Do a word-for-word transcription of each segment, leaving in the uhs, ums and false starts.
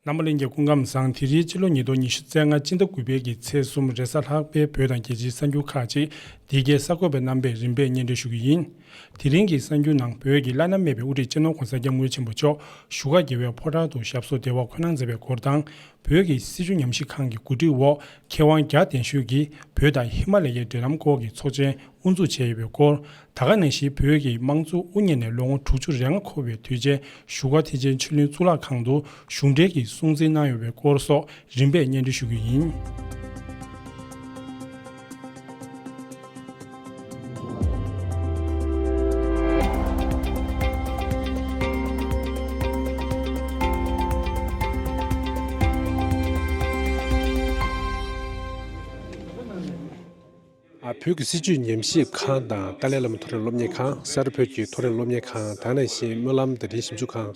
རྣམ་པ་ལྷན་རྒྱས་སྐུ་ཁམས་བཟང་། དེ་རིང་ཕྱི་ལོ་ཉིས་སྟོང་ཉི་ཤུ་རྩ་ལྔ་སྤྱི་ཟླ་དགུ་པའི་གི་ཚེས་གསུམ་རེས་གཟའ་ལྷག་པའི་བོད་དང་རྒྱལ་སྤྱིའི་གསར་འགྱུར་ཁག་ཅིག་འདི་གའི་གསར་འགོད་པ་རྣམ་པས་རིམ་པས་སྙན་སྒྲོན་ཞུ་རྒྱུ་ཡིན། དེ་རིང་གི་གསར་འགྱུར་ནང་བོད་ཀྱི་བླ་ན་མེད་པའི་དབུ་ཁྲིད་སྤྱི་ནོར་༧གོང་ས་༧སྐྱབས་མགོན་ཆེན་པོ་མཆོག་བཞུགས་སྒར་རྒྱལ་བའི་ཕོ་བྲང་དུ་ཞབས་སོར་བདེ་བར་འཁོད་གནང་མཛད་པའི་སྐོར་དང་། བོད་ཀྱི་སྲིད་བྱུས་ཉམས་ཞིབ་ཁང་གི་གོ་སྒྲིག་འོག་མཁས་དབང་རྒྱ་གདན་ཞུས་ཀྱིས་བོད་དང་ཧི་མ་ལ་ཡའི་འབྲེལ་ལམ་སྐོར་གྱི་ཚོགས་ཆེན་དབུ་འཛུགས་བྱས་ཡོད་པའི་སྐོར། ད་ག་ནང་བཞིན་བོད་ཀྱི་དམངས་གཙོ་དབུ་བརྙེས་ནས་ལོ་ངོ་དྲུག་ཅུ་རེ་ལྔ་འཁོར་བའི་དུས་ཆེན་བཞུགས་སྒར་ཐེག་ཆེན་ཆོས་གླིང་གཙུག་ལག་ཁང་དུ་གཞུང་འབྲེལ་གྱི་སྲུང་བརྩི་གནང་ཡོད་པའི་སྐོར་སོགས་རིམ་པས་སྙན་སྒྲོན་ཞུ་རྒྱུ་ཡིན། ཨ། བོད་ཀྱི་སྲིད་བྱུས་ཉམས་ཞིབ་ཁང་དང་ཏཱ་ལའི་བླ་མ་མཐོ་རིམ་སློབ་གཉེར་ཁང་། ས་རཱ་བོད་ཀྱི་མཐོ་རིམ་སློབ་གཉེར་ཁང་། ད་ག་ནང་བཞིན་སྨོན་ལམ་བརྡ་འཕྲིན་ཞིབ་འཇུག་ཁང་།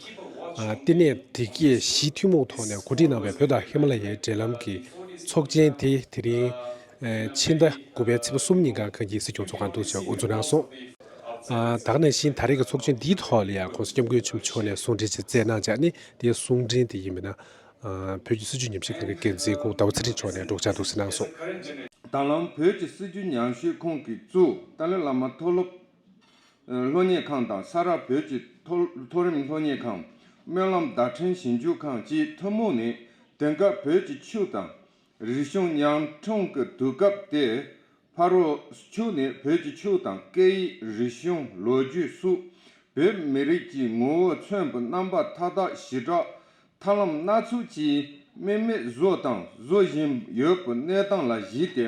ཨ། བསྟི་གནས་དེ་གའི་བཞི་ཐུན་མོང་ཐོག་ནས་གོ་སྒྲིག་གནང་བའི་བོད་དང་ཧི་མ་ལ་ཡའི་འབྲེལ་ལམ་གྱི་ཚོགས་ཆེན་དེ་དེ་རིང་ཕྱི་ཟླ་དགུ་པའི་ཚེས་པ་གསུམ་ཉིན་གང་གངས་སྐྱིད་སྲིད་སྐྱོང་ཚོགས་ཁང་དུ་དབུ་འཛུགས་གནང་སོང་། ཨ། ད་ག་ནང་བཞིན་ད་རེས་ཀྱི་ཚོགས་ཆེན་འདིའི་ཐོག་ལ་ཡང་༧གོང་ས་༧སྐྱབས་མགོན་ཆེན་པོ་མཆོག་ནས་གསུང་འཕྲིན་ཅིག་སྩལ་གནང་བྱས་ནས། དེའི་གསུང་འཕྲིན་དེ་ཡིན་པ་ན། ཨ། བོད་ཀྱི་སྲིད་བྱུས་ཉམས་ཞིབ་ཁང་གི་འགན་འཛིན་སྐུ་ངོ་ཟླ་བ་ཚེ་རིང་མཆོག་ནས་སྒྲོག་སྦྱང་འདུག་སེ་གནང་སོང་། ད་ལམ་བོད་ཀྱི་སྲིད་བྱུས་ཉམས་ཞིབ་ཁང་གིས་གཙོས་ཏཱ་ལའི་བླ་མ་མཐོ་སློབ་སློབ་གཉེར་ཁང་དང་ས་རཱ་བོད་ཀྱི་མཐོ་མཐོ་རིམ་སློབ་གཉེར་ཁང་། སྨོན་ལམ་བརྡ་འཕྲིན་ཞིབ་འཇུག་ཁང་བཅས་ཐུན་མོང་ནས་དེང་སྐབས་བོད་ཀྱི་ཆོས་དང་རིག་གཞུང་ཉམ་ཆུང་གི་དུས་སྐབས་དེ། ཕ་རོལ་ཕྱོགས་ནས་བོད་ཀྱི་ཆོས་དང་སྐད་ཡིག་རིག་གཞུང་ལོ་རྒྱུས་སོགས་བོད་མི་རིགས་ཀྱི་ངོ་བོ་མཚོན་པའི་རྣམ་པ་མཐའ་དག་ཞེ་དྲག་ཐབས་ལམ་སྣ་ཚོགས་ཀྱིས་དམིགས་མེད་བཟོ་དང་བཟོ་བཞིན་ཡོད་པའི་གནས་སྟངས་ལ་གཞིགས་ཏེ།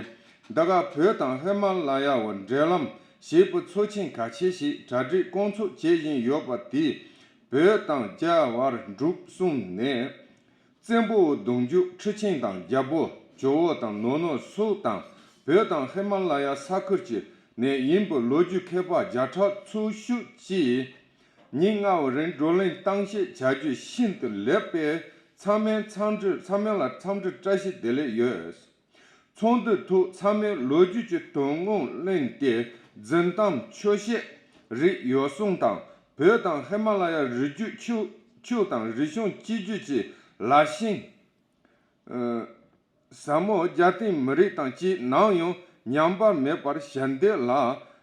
འདི་ག་བོད་དང་ཧི་མ་ལ་ཡ་བར་འབྲེལ་ལམ་ཞེས་པའི་ཚོགས་ཆེན་ཁག་ཆེ་ཞིག་གྲ་སྒྲིག་སྐོང་ཚོགས་བྱེད་བཞིན་ཡོད་པ་དེས། བོད་དང་རྒྱ་བར་འབྲུག་གསུམ་ནས། བཙན་པོའི་གདུང་རྒྱུད་ཁྲི་ཆེན་དང་རྒྱལ་པོ་ཇོ་བོ་དང་ནོར་ནོར་སོགས་དང་བོད་དང་ཧི་མ་ལ་ཡ་ས་ཁུལ་གྱི་ནས་ཡིན་པའི་ལོ་རྒྱུས་མཁས་པ་བརྒྱ་ཕྲག་ཚོ་ཤུགས་ཀྱིས་ཉིན་ལྔ་བའི་རིང་བགྲོ་གླེང་གཏམ་བཤད་བྱ་རྒྱུ་ཤིན་ཏུ་ལེགས་པས། ཚང་མས་འཚམས་འདྲི། ཚང་མས་ལ་འཚམས་འདྲི་བཀྲ་ཤིས་བདེ་ལེགས་ཡོད། ཚོགས་འདུའི་ཐོག་ཚང་མས་ལོ་རྒྱུས་ཀྱི་དོན་དངོས་གླེང་སྟེ། རྫུན་གཏམ་ཆོས་བཤད་རིགས་ཡོ་བསྲང་དང་། བོད་དང་ཧི་མ་ལ་ཡའི་རི་རྒྱུད་ཆོས་ཆོས་དང་རིག་གཞུང་གཅིག་གྱུར་གྱི་ལ་ཞེན། ཨ། ཟབ་མོ་རྒྱལ་བསྟན་མི་རིགས་དང་བཅས་ནམ་ཡང་ཉམས་པ་མེད་པར་ཞལ་འདེབས་ལ་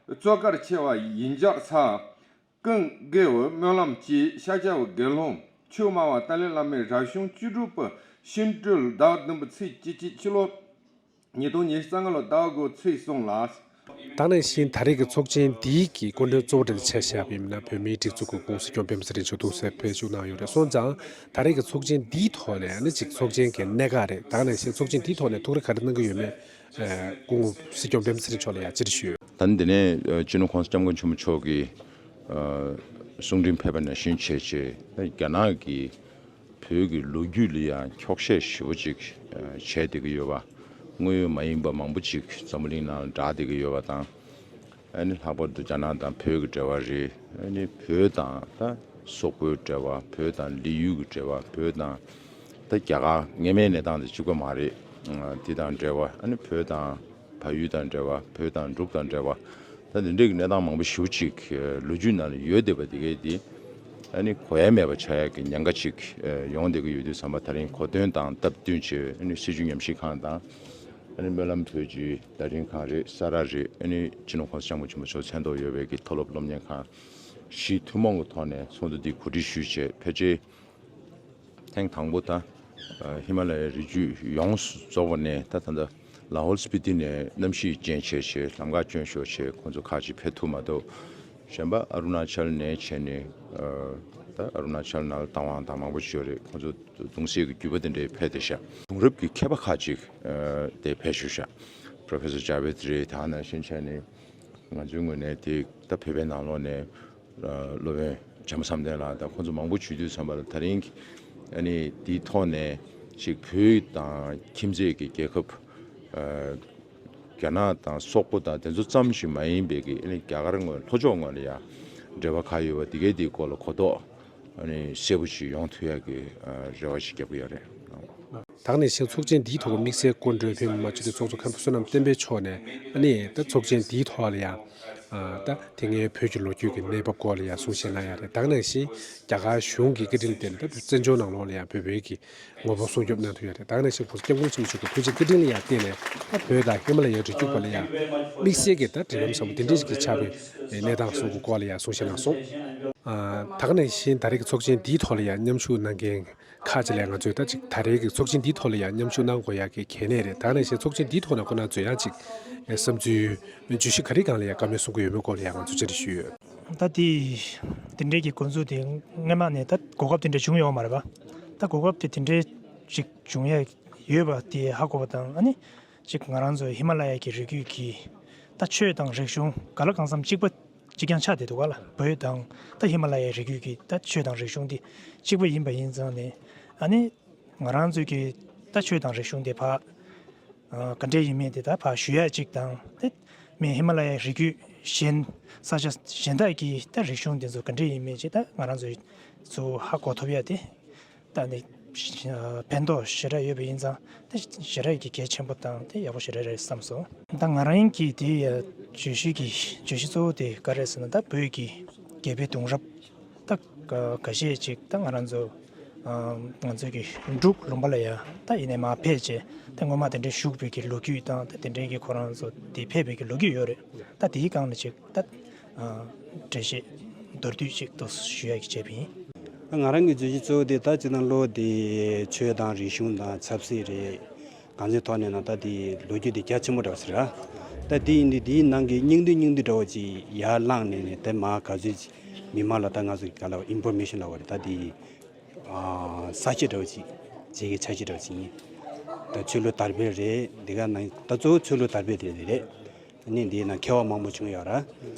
བརྩོན་གལ་ཆེ་བ་ཡིན་གྱུར་ཚེ། ཀུན་དགའ་བོའི་སྨོན་ལམ་གྱིས་ཤཱཀྱ་བའི་དགེ་སློང་ཆོས་སྨྲ་བ་ཏཱ་ལའི་བླ་མའི་རབ་བྱུང་བཅུ་དྲུག་པའི་ཤིང་སྦྲུལ་ཟླ་བདུན་པའི་ཚེས་བཅུ་གཅིག་ཕྱི་ལོ་ཉིས་སྟོང་ཉི་ཤུ་རྩ་ལྔ་ལོ་ཟླ་དགུ་ཚེས་གསུམ་ལ། ད་ག་ནང་བཞིན་ད་རེས་ཀྱི་ཚོགས་ཆེན་འདིའི་གི་སྐུ་མགྲོན་གཙོ་བོ་དེ་ཆ་བཞག་པ་ཡིན་ན་བོད་མིའི་སྒྲིག་འཛུགས་ཀྱི་སྐུ་ངོ་སྲིད་སྐྱོང་སྤེན་པ་ཚེ་རིང་མཆོག་ཐུགས་སྲས་ཕེབས་བཞུགས་གནང་ཡོད་རེད། སོང་ཙང་ད་རེས་ཀྱི་ཚོགས་ཆེན་འདིའི་ཐོག་ནས་ཨ་ནི་ཅིག་ཚོགས་ཆེན་གྱི་གནད་འགག་རེད། ད་ག་ནང་བཞིན་ཚོགས་ཆེན་འདིའི་ཐོག་ནས་ཐུགས་རེ་ག་རེ་གནང་གི་ཡོད་མེད། ཨ། སྐུ་ངོ་སྲིད་སྐྱོང་སྤེན་པ་ཚེ་རིང་མཆོག་ལ་ཡང་སྤྱིར་ཞུས་ཡོད། ད་ནི་འདི་ནས་ཨ་སྤྱི་ནོར་༧གོང་ས་༧སྐྱབས་མགོན་ཆེན་པོ་མཆོག་གིས་ཨ་གསུང་འཕྲིན་ཕེབས་པ་ནང་བཞིན་བྱས་བྱས། རྒྱ་ནག་གིས་བོད་ཀྱི་ལོ་རྒྱུས་ལ་ཡང་འཁྱོག་བཤད་ཞེ་པོ་ཅིག་ཨ་བྱས་བསྡད་ཀྱི་ཡོད་པ། དངོས་ཡོད་མ་ཡིན་པ་མང་པོ་ཅིག་འཛམ་བུ་གླིང་ནང་ལ་བསྒྲགས་བསྡད་ཀྱི་ཡོད་པ་དང་། ཨ་ནི་ལྷག་པར་དུ་རྒྱ་ནག་དང་བོད་ཀྱི་འབྲེལ་བ་རེད། ཨ་ནི་བོད་དང་ད་སོག་པོའི་འབྲེལ་བ། བོད་དང་ལི་ཡུལ་གྱི་འབྲེལ་བ། བོད་དང་ད་རྒྱ་གར་སྔོན་མའི་གནས་སྟངས་དེ་གཅིག་པ་མ་རེད། ཨ། དེ་དང་འབྲེལ་བ། ཨ་ནི་བོད་དང་བལ་ཡུལ་དང་འབྲེལ་བ། བོད་དང་འབྲུག་དང་འབྲེལ་བ། ད་དེ་འདྲའི་གནས་སྟངས་མང་པོ་ཞེ་པོ་ཅིག་ལོ་རྒྱུས་ནང་ལ་ཡོད་བསྡད་པ་དེ་གས་དེ། ཨ་ནི་གོ་ཡ་མེད་པ་ཆགས་ཡ་གི་ཉེན་ཁ་ཅིག་ཡོང་བསྡད་ཀྱི་ཡོད་དུས་ཙམ་པ། ད་རིང་གོ་དོན་དང་སྟབས་བསྟུན་བྱས། ཨ་ནི་སྲིད་བྱུས་ཉམས་ཞིབ་ཁང་དང་། ཨ་ནི་སྨོན་ལམ་བོད་ཀྱི་བརྡ་འཕྲིན་ཁང་རེད། ས་རཱ་རེད། ཨ་ནི་སྤྱི་ནོར་༧གོང་ས་༧སྐྱབས་མགོན་ཆེན་པོ་མཆོག་མཚན་ཐོག་ཡོད་པའི་གི་མཐོ་སློབ་སློབ་གཉེར་ཁང་བཞི་ཐུན་མོང་གི་ཐོག་ནས་ཚོགས་འདུ་འདི་གོ་སྒྲིག་ཞུས་བྱས། ཕལ་ཆེར་ཐེངས་དང་པོ་ད་ཨ་ཧི་མ་ལ་ཡའི་རི་རྒྱུད་ཡོངས་སུ་རྫོགས་པ་ནས། ད་ད་ལྟ་ལ་ཧོལ་སྤི་ཏི་ནས་གནམ་གཤིས་རྐྱེན་བྱས་བྱས་ལམ་ཁ་སྐྱོན་ཤོར་བྱས་ཁོང་ཚོ་ཁག་ཅིག་ཕེབས་ཐུབ་མ་ཐུབ། གཞན་པ་ཨ་རུ་ན་ཅལ་ནས་བྱས་ནས། ཨ་ད་ཨ་རུ་ན་ཅལ་ནང་ལ་རྟ་དབང་དང་མང་པོ་ཅིག་ཡོད་རེད། ཁོང་ཚོ་གདུང་སྲས་ཀྱི་རྒྱུད་པ་དེ་འདྲའི་ཕེབས་བསྡད་ཤག་གདུང་རབས་ཀྱི་མཁས་པ་ཁག་ཅིག་ཨ་དེ་ཕེབས་བཞུགས་ཤག Professor Javed རེད། ད་ནང་བཞིན་བྱས་ནས་ང་ཚོའི་ངོས་ནས་དེ་ད་བོད་པའི་ནང་ལོགས་ནས་ཨ་སློབ་དཔོན་བྱམས་པ་བསམ་གཏན་ལགས་དང་ཁོང་ཚོ་མང་པོ་བྱུང་དུས་ཙམ་པ་ལ། ད་རིང་ཨ་ནི་དེའི་ཐོག་ནས་ཅིག་བོད་དང་ཁྱིམ་མཚེས་ཀྱི་རྒྱལ་ཁབ་ཨ་རྒྱ་ནག་དང་སོག་པོ་དང་དེ་ཚོ་ཙམ་ཞིག་མ་ཡིན་པའི་གི། ཨ་ནི་རྒྱ་གར་ངོས་ལྷོ་ཕྱོགས་ངོས་ལ་ཡང་འབྲེལ་བ་ག་ཡོད་པ་དེ་གའི་དེའི་སྐོར་ལ་གོ་རྟོགས་ཨ་ནི་གསལ་པོ་ཞིག་ཡོང་ཐུབ་ཡ་གི་ཨ་རེ་བ་ཞིག་རྒྱབ་ཀྱི་ཡོད་རེད། ད་ག་ནང་བཞིན་ཚོགས་ཆེན་འདིའི་ཐོག་གི་དམིགས་བསལ་སྐུ་མགྲོན་བོད་མི་མང་སྤྱི་འཐུས་ཚོགས་གཙོ་མཁན་པོ་བསོད་ནམས་བསྟན་འཕེལ་མཆོག་ནས་ཨ་ནི་ད་ཚོགས་ཆེན་འདིའི་ཐོག་ལ་ཡང་ ཨ་ད་དེ་སྔའི་བོད་ཀྱི་ལོ་རྒྱུས་ཀྱི་གནས་བབ་སྐོར་ལ་ཡང་གསུང་བཤད་གནང་ཡ་རེད། ད་ག་ནང་བཞིན་རྒྱ་གར་གཞུང་གི་བཀའ་དྲིན་ལ་བརྟེན་ནས་ད་བཙན་བྱོལ་ནང་ལོགས་ལ་ཡང་བོད་བོད་ཀྱི་ངོ་བོ་སྲུང་སྐྱོབ་གནང་ཐུབ་ཡ་རེད། ད་ག་ནང་བཞིན་༸གོང་ས་༸སྐྱབས་མགོན་ཆེན་པོ་མཆོག་གི་སྐུ་དྲིན་ལ་ཡང་བརྟེན་ནས་ད་བོད་དང་ཧི་མ་ལ་ཡའི་རི་རྒྱུད་སྐོར་ལ་ཡང་དམིགས་བསལ་གྱི་ད་འབྲེལ་ལམ་ཟབ་པོ་དེ་འདྲ་ཞིག་གི་ཆགས་པའི་གནས་སྟངས་སོགས་ཀྱི་སྐོར་ལ་ཡང་གསུང་བཤད་གནང་སོང་། ཨ་ད་ག་ནང་བཞིན་ད་རེས་ཀྱི་ཚོགས་ཆེན་འདིའི་ཐོག་ལ་ཡང་མཉམ་ཞུགས་གནང་མཁན་ཁག་ཅིག་ལ་ང་ཚོས་ད་ཅིག་ད་རེས་ཀྱི་ཚོགས་ཆེན་འདིའི་ཐོག་ལ་ཡང་མཉམ་ཞུགས་གནང་དགོས་ཡག་གི་གལ་གནད་རེད། ད་ག་ནང་བཞིན་ཚོགས་ཆེན་འདིའི་ཐོག་ན་ཁོ་རང་ཚོས་ཡང་ཅིག་བསམ་ཚུལ་བརྗོད་གཞི་ག་རེ་སྒང་ལ་ཡང་བཀའ་མོལ་གསུང་གི་ཡོད་མེད་སྐོར་ལ་ཡང་ང་ཚོས་བཅར་འདྲི་ཞུས་ཡོད། ད་དེ་དེ་འདྲའི་གི་འགོ་འཛུགས་དེ་སྔོན་མ་ནས་ད་གོ་སྐབས་དེ་འདྲ་བྱུང་ཡོད་མ་རེད་པ། ད་གོ་སྐབས་དེ་དེ་འདྲའི་ཅིག་བྱུང་ཡ་ཡོད་པ་དེ་ཧ་གོ་བ་དང་། ཨ་ནི་ཅིག་ང་རང་ཚོ་ཧི་མ་ལ་ཡ་གི་རི་རྒྱུད་ཀྱི་ད་ཆོས་དང་རིག་གཞུང་ག་ལ་གང་འཚམ་གཅིག་པ་གཅིག་རྐྱང་ཆགས་བསྡད་འདུག་ག་ལ། བོད་དང་ད་ཧི་མ་ལ་ཡའི་རི་རྒྱུད་ཀྱི་ད་ཆོས་དང་རིག་གཞུང་འདི་གཅིག་པ་ཡིན་པ་ཡིན་ཙང་ནས། ཨ་ནི་ང་རང་ཚོའི་གི་ད་ཆོས་དང་རིག་གཞུང་འདི་ཕར་ཨ་ག་འདྲས་ཡིན་མིན་དེ་ད་ཕར་ཞུ་ཡ་གཅིག་དང་། དེ་མིན་ཧི་མ་ལ་ཡའི་རི་རྒྱུད་གཞན་ས་ཆ་གཞན་དག་གི་ད་རིག་གཞུང་འདི་ཚོ་ག་འདྲས་ཡིན་མིན་ཅིག་ད་ང་རང་ཚོས་ཚུར་ཧ་གོ་ཐུབ་ཡ་དེ། ད་ནི་ཕན་ཐོགས་ཞེ་དྲག་ཡོད་པ་ཡིན་ཙང་། ད་ཞེ་དྲག་གི་གལ་ཆེན་པོ་དང་དེ་ཡག་པོ་ཞེ་དྲག་རེད་བསམ་སོང་། ད་ང་རང་གི་དེ་ཡ་བརྗོད་གཞི་གི་བརྗོད་གཞི་གཙོ་བོ་དེ་ག་རེ་ཟེར་ན། ད་བོད་ཀྱི་རྒྱལ་པོའི་གདུང་རབས་ད་ག་ཁ་ཤས་ཅིག་ད་ང་རང་ཚོ་ཨ་ང་ཚོ་གི་འབྲུག་ལུང་པ་ལ་ཡ་ད་ཡིན་ནའི་མར་ཕེབས་བྱས། ད་སྔོན་མ་དེ་འདྲའི་བཞུགས་པའི་གི་ལོ་རྒྱུས་དང་། ད་དེ་འདྲའི་གི་ཁོ་རང་ཚོ་དེ་ཕེབས་པའི་གི་ལོ་རྒྱུས་ཡོད་རེད། ད་དེའི་སྒང་ལ་ཅིག་ད་ཨ་འགྲེལ་བཤད་མདོར་བསྡུས་ཅིག་ཏུ་ཞུ་ཡ་གི་བྱས་པ་ཡིན། ང་རང་གི་བརྗོད་གཞི་གཙོ་བོ་དེ་ད་སྤྱིར་བཏང་བློ་དེ་ཆོས་དང་རིག་གཞུང་དང་ཆབ་སྲིད་རེད། གང་ཅིའི་ཐོག་ནས་ན་ད་དེ་ལོ་རྒྱུས་དེ་རྒྱ་ཆེན་པོ་འདྲ་བ་ཟེར་ར། ད་དེ་ཡིན་དུས་དེའི་ནང་གི་སྙིང་བསྡུས་སྙིང་བསྡུས་འདྲ་བོ་ཅིག་ཡར་བླངས་ནས་ནས་དེ་མར་ག་ཚོད་ཅིག་མི་མང་ལ་ད་ང་ཚོ་ག་ལ་ཨིན་ཕོར་མེ་ཤན་ལབ་པ་རེད། ད་དེ་ཨ་ས་བཅད་འདྲ་བོ་ཅིག་བྱེད་ཀྱི་ཆ་ཤས་འདྲ་བོ་ཅིག་ཡིན། ད་ཆོས་ལུགས་དར་སྤེལ་རེད། འདི་ག་ནང་ད་གཙོ་བོ་ཆོས་ལུགས་དར་སྤེལ་དེ་རེད། ཨ་ནི་འདིའི་ནང་མཁས་པ་མང་པོ་བྱུང་ཡོད་ར།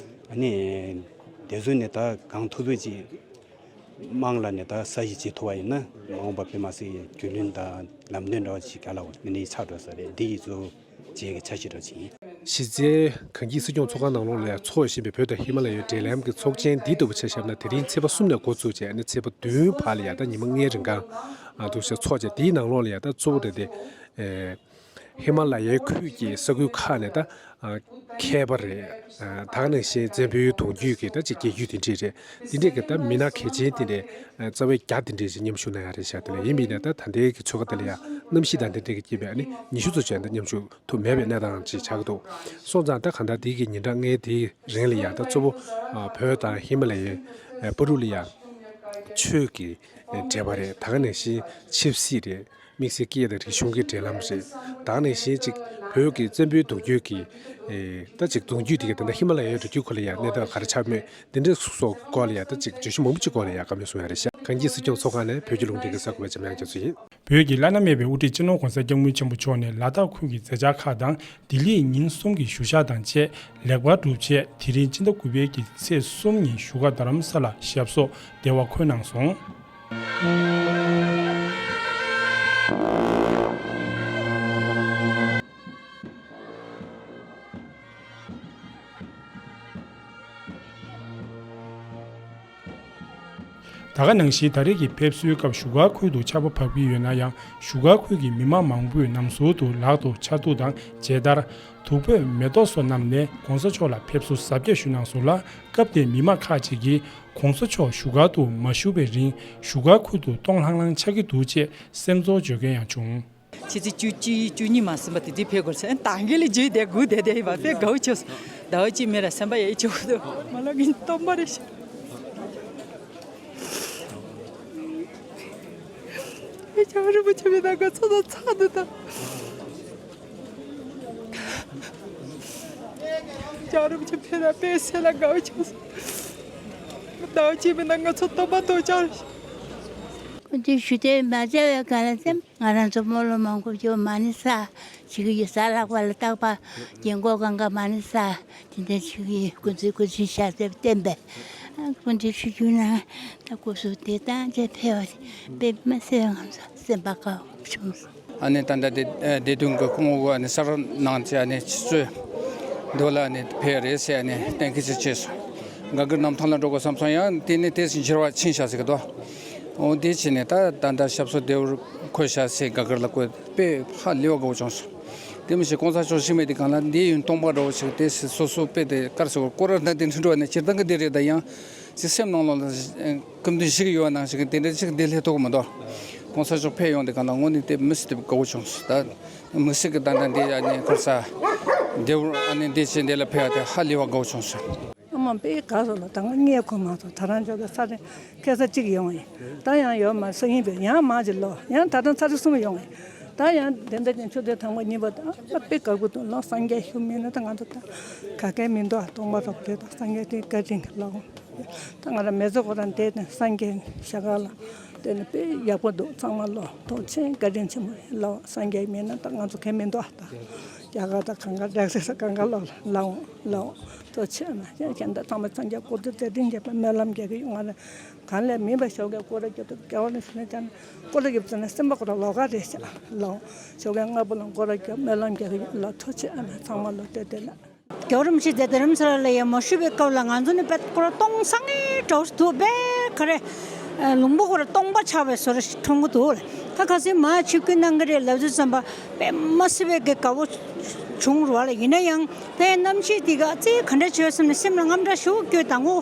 ཨ་ནི་དེ་ཚོ་ནས་ད་གང་ཐུབ་ཐུབ་ཅིག་དམངས་ལ་ནས་ད་ས་ཞིག་བྱེད་ཐུབ་པ་ཡིན་ན། མ་འོངས་པ་དཔེ་མ་སྲིད་རྒྱུས་ལོན་དང་ལམ་སྟོན་འདྲ་བ་ཅིག་ག་ལ་འོ་མི་འདི་ཆགས་འགྲོ་ས་རེད། འདི་ཡི་གཙོ་བོ་བྱེད་ཀྱི་ཆ་ཤས་འདྲ་བོ་ཅིག་ཡིན། གཞི་རྩའི་གངས་སྐྱིད་སྲིད་སྐྱོང་ཚོགས་ཁང་ནང་ལོགས་ལ་ཡང་འཚོགས་བཞིན་པའི་བོད་དང་ཧི་མ་ལ་ཡའི་འབྲེལ་ལམ་གྱི་ཚོགས་ཆེན་འདི་ལྟ་བུ་ཆ་བཞག་ན། དེ་རིང་ཚེས་པ་གསུམ་ནས་འགོ་བཙུགས་བྱས་ནས་ཚེས་པ་བདུན་བར་ལ་ཡང་ད་ཉི་མ་ལྔའི་རིང་གང་ཨ་འདུག་སེ་འཚོགས་བྱས། དེའི་ནང་ལོགས་ལ་ཡང་ད་གཙོ་བོ་དེ་དེ་ཨེ་ཧི་མ་ལ་ཡའི་ཁུལ་གྱི་ས་ཁུལ་ཁག་ནས་ད་ཨ་མཁས་པ་རེད། ཨ་ད་ག་ནང་བཞིན་བཙན་པོའི་གདུང་རྒྱུད་ཀྱི་ད་ཅིག་རྒྱལ་རྒྱུད་དེ་འདྲས་རེད། དེ་འདྲས་ཀྱི་ད་མི་སྣ་གལ་ཆེན་དེ་འདྲས་ཨ་རྩ་བའི་བརྒྱ་དེ་འདྲས་ཞིག་མཉམ་ཞུགས་གནང་ཡ་རེད་ཤག་དེ་ལ་ཡིན་པ་ཡིན་ན། ད་ད་ལྟའི་གི་ཆོལ་ཁ་དེ་ལ་ཡང་གནམ་གཤིས་དང་དེ་འདྲས་ཀྱི་རྐྱེན་པས་ཨ་ནི་ཉི་ཤུ་ཙམ་ཞིག་ད་མཉམ་ཞུགས་ཐུབ་མེད་པའི་གནས་སྟངས་ཅིག་ཆགས་ཀྱི་འདུག་སོང་ཙང་ད་གང་ལྟར་དེའི་གི་ཉིན་གྲངས་ལྔའི་དེའི་རིང་ལ་ཡང་ད་གཙོ་བོ་ཨ་བོད་དང་ཧི་མ་ལ་ཡའི་ཨ་བར་དུ་ལ་ཡང་ཆོས་ཀྱི་འབྲེལ་བ་རེད། ད་ག་ནང་བཞིན་ཆབ་སྲིད་རེད། དམིགས་བསལ་སྐད་དང་རིག་གཞུང་གི་འབྲེལ་ལམ་རེད། ད་ག་ནང་བཞིན་ཅིག་བོད་ཀྱི་བཙན་པོའི་གདུང་རྒྱུད་ཀྱི་ཨེ་ད་ཅིག་གདུང་རྒྱུད་དེ་ག་ད་ལྟ་ཧི་མ་ལ་ཡའི་རི་རྒྱུད་ཁུལ་ལ་ཡང་གནས་སྟངས་ག་རེ་ཆགས་མེད་དེ་འདྲའི་སོགས་སྐོར་ལ་ཡང་ད་ཅིག་བརྗོད་གཞི་མང་པོ་ཅིག་སྐོར་ལ་ཡང་བཀའ་མོལ་གསུང་ཡ་རེད་ཤག་གངས་སྐྱིད་སྲིད་སྐྱོང་ཚོགས་ཁང་ནས་བོད་ཀྱི་རླུང་འཕྲིན་གྱི་གསར་འགོད་པ་འཇམ་དབྱངས་རྒྱ་མཚོ་ཡིན། བོད་ཀྱི་བླ་ན་མེད་པའི་དབུ་ཁྲིད་སྤྱི་ནོར་༸གོང་ས་༸སྐྱབས་མགོན་ཆེན་པོ་མཆོག་ནས་ལ་དྭགས་ཁུལ་གྱི་མཛད་འཆར་ཁག་དང་། ལྡི་ལིར་ཉིན་གསུམ་གྱི་བཞུགས་ཞག་དང་བཅས་ལེགས་པར་གྲུབ་རྗེས། དེ་རིང་སྤྱི་ཟླ་དགུ་པའི་གི་ཚེས་གསུམ་ཉིན་བཞུགས་སྒར་རྡ་རམ་ས་ལར་ཞབས་སོར་བདེ་བར་འཁོད་གནང་སོང་། ད་ག་ནང་བཞིན་ད་རེས་ཀྱི་ཕེབས་བསུའི་སྐབས་བཞུགས་སྒར་ཁུལ་དུ་ཆར་པ་བབས་ཀྱི་ཡོད་ན་ཡང་། བཞུགས་སྒར་ཁུལ་གྱི་མི་མང་མང་པོས་ནམ་ཟུར་དུ་ལག་ཏུ་ཆར་གདུགས་དང་མཇལ་དར། བདུག་སྤོས་མེ་ཏོག་སོགས་བསྣམས་ནས་༸གོང་ས་མཆོག་ལ་ཕེབས་བསུ་གཟབ་རྒྱས་ཞུས་གནང་སོང་ལ། སྐབས་དེར་མི་མང་ཁག་ཅིག་གིས་༸གོང་ས་མཆོག་བཞུགས་སྒར་དུ་མ་བཞུགས་པའི་རིང་བཞུགས་སྒར་ཁུལ་དུ་སྟོང་ལྷང་ལྷང་ཆགས་ཀྱི་འདུག་ཅེས་སེམས་ཚོར་བརྗོད་མཁན་ཡང་བྱུང་། ཕྱི་ཚེས་བཅུ་གཅིག་བཅུ་གཉིས་མ་ཟིན་པ་དེ་དུས་ཕེབས་དགོས་ཟེར། ད་གིན་ལས་བརྗེད་བསྡད་སྒུག་བསྡད་བསྡད་ཡིན་པ་དཔེ་དགའ་བོ་བྱུང་སོང་། ཟླ་བ་གཅིག་མིན་ལ་སེམས་པ་ཡག་ཡོད་ཆོག་གི་འདུག་མ་ལབ་གིན་སྟོན་པ་རེད་ཤག་ཨེ་རྒྱལ་བ་རིན་པོ་ཆེ་མེད་ན་ང་ཚོ་ད་ཚར་འདུག་ད། རྒྱལ་བ་རིན་པོ་ཆེ་ཕེབས་ན་དཔེ་སེམས་ལ་དགའ་བོ་བྱུང་སོང་། ཟླ་བ་གཅིག་མིན་ན་ང་ཚོ་སྟོན་པ་ཐོབ་ཆོག་རེད་ཤག་སྐུ་མདུན་ཞུ་དེ་མ་བྱ་བའི་ག་ལ་སེམས། ང་རང་ཚོ་སྨོན་ལམ་མང་པོ་བརྗོད། མ་ཎི་བསགས་བྱེད་ཀྱི་ཡོད། གཟའ་ལྷག་པ་ལ་རྟག་པར་རྒན་གོག་གང་ག་མ་ཎི་བསགས་དེ་འདྲ་བྱེད་ཀྱི་ཡོད། སྐུ་ཚེ་སྐུ་ཚེ་ཞབས་པད་བརྟན་པའི་སྐུ་མདུན་ཞུ་རྒྱུ་ན་ད་སྐུ་གཟུགས་བདེ་ཐང་ཅན་ཕེབས་པ་དེ་དཔེ་མི་སྲིད་ང་ཚོ་སེམས་པ་དགའ་བོ་བྱུང་སོང་། ཨ་ནི་ད་ལྟ་དེ་བདེ་སྟོན་གྱི་སྐུ་ངོ་བོ་ཨ་ནི་གསར་ནང་ཚེ་ཨ་ནི་ཆུ་ཚོད་འདི་ལ་ཨ་ནི་ཕེབས་རེད་ཟེར་ཨ་ནི་གཏན་འཁེལ་ཅིག་བྱས་སོང་། སྒང་གི་གནམ་ཐང་ལ་འགྲོ་དགོས་བསམ་སོང་། ཡང་དེ་ནི་དེ་བཞིན་འགྱུར་བ་ཕྱིན་བཞག་ཟེར་གི་འདུག་འོ་དེ་བྱས་ནས་ད་ད་ལྟ་ཞབས་སོར་བདེ་བར་འཁོད་བཞག་ཟེར་སྒང་ག་ལ་བཀོད་དཔེ་ཧ་ལས་པ་དགའ་བོ་བྱུང་སོང་། དེ་མི་ཤེས་གོང་ས་མཆོག་ཤི་མེད་དེ་གང་ལ་འདི་ཡུན་སྟོང་པ་འདྲ་བོ་ཞིག་དེ་སོ་སོ་དཔེ་དེ་དཀར་ཞིག་སྐོར་ར་ན་དེ་འདྲ་འགྲོ་བ་ནས་སྤྱིར་བཏང་གི་དེ་རེད། ད་ཡང་ཅི་སེམས་ནང་ལོགས་ལ་སྐུ་མདུན་ཞིག་ཡོད་ན་ཞིག་དེ་འདྲ་ཞིག་དེ་ལས་ཐུག་མི་འདུག་གོང་ས་མཆོག་ཕེབས་ཡོང་དེ་གང་ལ་དངོས་གནས་དེ་མི་སྲིད་དེ་དགའ་བོ་བྱུང་སོང་། ད་མི་སྲིད་ཀྱི་ད་ལྟ་འདི་ཨ་ནི་ཁར་ས་དེ་བོ་ཨ་ནི་འདི་ཆེ་འདི་ལ་ཕེབས་ཡ་དེ་ཧ་ལས་པ་དགའ་བོ་བྱུང་སོང་། ཨ་མ་དཔེ་དགའ་སོང་ལ། ད་ང་རྙེད་ཁོམ་མ་སོང་། ད་རང་ཅོག་གི་ས་རིན་ཁ་ས་གཅིག་ཡོང་ཡིན། ད་ཡང་ཡོད་མ་སོང་ཡིན་པས། ཡང་མ་གཅིག་ལོ་ཡང་ད་ལྟ་ཚར་གསུམ་ཡོང་ཡིན། ད་ཡང་དེ་འདྲ་ཅན་ཆུ་ཚོད་དང་པོ་གཉིས་པ་ད་ཨ་དཔེ་དགའ་པོ་འདུག་ལོ། སངས་རྒྱས་ཤུགས་མེད་ན་ད་ང་ཚོ་ད་ག་གེ་མི་འདུག་ཨ། སྟོང་པ་རབ་རྒྱས་དང་སངས་རྒྱས་དེ་བཀའ་དྲིན་གྱི་ལོ། ད་ང་རང་མེ་ཚོ་ཁོ་རང་བསྡད་ནས་སངས་རྒྱས་ཞལ་སྔ་ལ་བསྡད་ནས་དཔེ་ཡག་པོ་འདུག་ཚང་མ་ལོ་ཐུགས་རྗེ་ཆེ། བཀའ་དྲིན་ཆེན་པོ་ཡིན་ལོ། སངས་རྒྱས་མེད་ན་ད་ང་ཚོ་ག་གེ་མི་འདུག་ཨ། ད་རྒྱ་གར་ད་གང་ག་རྒྱག་ས་ས་གང་ག་ལོ་ལོ་ལོ། ཐུགས་རྗེ་ཆེ་ན་ཁྱེད་ཁྱེད་ད་ཚང་མ་སངས་རྒྱས་སྐུ་ཚེ་བརྟན་ཅིང་རྒྱས་པར་སྨོན་ལམ་རྒྱག་གི་ཡོད། ང་རང་གང་ལས་མིན་པ་ཞོགས་ཀས་སྐོར་ར་རྒྱབ་ཏུ་རྒྱ་བ་ནས་ཞུ་ན་ཅང་སྐོར་ར་རྒྱབ་ཙམ་ནས་སེམས་པ་ཁོ་ར་ལོག་ག་རེད་ཤག་ལོ། ཞོགས་ཀས་སྔ་པོ་ལ་སྐོར་ར་རྒྱབ་སྨོན་ལམ་རྒྱག་གི་ཡོད་ལོ། ཐུགས་རྗེ་ཆེ་ཨ་མ་ཚང་མ་ལོ། བསྟོད་བསྟོད་ལ། རྒྱལ་བ་རིན་པོ་ཆེ་དེ་རྡ་རམ་ས་ལ་ལ་ཡར་མར་བཞུགས་པའི་སྐབས་ལ་ང་ཚོ་ནི་དཔེ་ཁོ་ར་སྟོང་སང་ངེ་འདྲ་བོ་ཞིག་འདུག་དཔེ་ག་རེ། ལུང་པ་ཁོ་ར་སྟོང་པ་ཆགས་པའི་བཟོ་འདྲ་ཞིག་མཐོང་གི་འདུག་ལ། ད་ཁ་སང་མར་ཆིབས་བསྒྱུར་གནང་གི་རེད་ལབ་དུས་ཙམ་པ་དཔེ་མ་སྲིད་པའི་གི་དགའ་བོ་བྱུང་རུ་བ་ལ། ཡིན་ན་ཡང་དཔེ་གནམ་གཤིས་འདི་ག་ཙི་ག་འདྲ་བྱོས་བསམ་ནས་སེམས་ལ་དངངས་སྐྲག་ཞེ་པོ་སྐྱེས། དང་པོ་